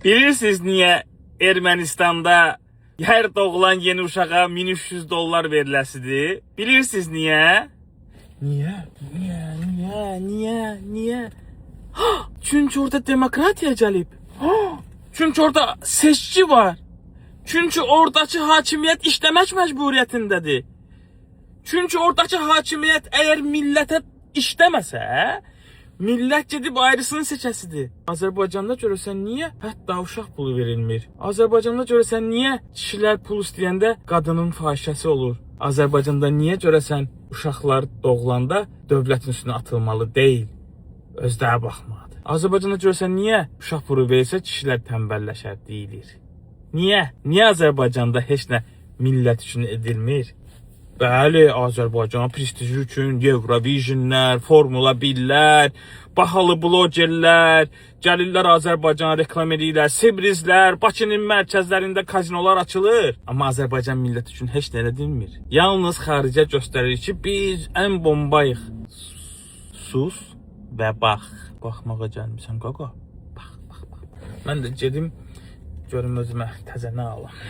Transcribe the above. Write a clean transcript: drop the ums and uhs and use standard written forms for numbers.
Bilirsiniz niyə Ermənistanda hər doğulan yeni uşağa 1300 dollar veriləsidir? Bilirsiniz niyə? Niyə? Niyə? Niyə? Niyə? Niyə? Çünki orada demokratiya gəlib. Çünki orada seçki var. Çünki oradakı hakimiyyət işləmək məcburiyyətindədir. Çünki oradakı hakimiyyət əgər millətə işləməsə, millət gedib ayrısını seçəsidir. Azərbaycanda görürsən niyə hətta uşaq pulu verilmir? Azərbaycanda görürsən niyə kişilər pul istəyəndə qadının fahişəsi olur? Azərbaycanda niyə görəsən uşaqlar doğulanda dövlətin üstünə atılmalı deyil? Özləri baxmalıdır. Azərbaycanda görürsən niyə uşaq pulu verilsə kişilər tənbəlləşər deyilir? Niyə? Niyə Azərbaycanda heç nə millət üçün edilmir? Bəli, Azərbaycan prestiji üçün Eurovisionlər, Formula 1-lər, bahalı blogerlər, gəlirlər Azərbaycana reklam edirlər, sibrizlər, Bakının mərkəzlərində kazinolar açılır. Amma Azərbaycan milləti üçün heç nə edilmir. Yalnız xaricə göstərir ki, biz ən bombayıq. Sus və bax. Baxmağa gəlmisən qaqa. Bax, bax, bax. Mən də gedim görüm özümə təzə nə alam.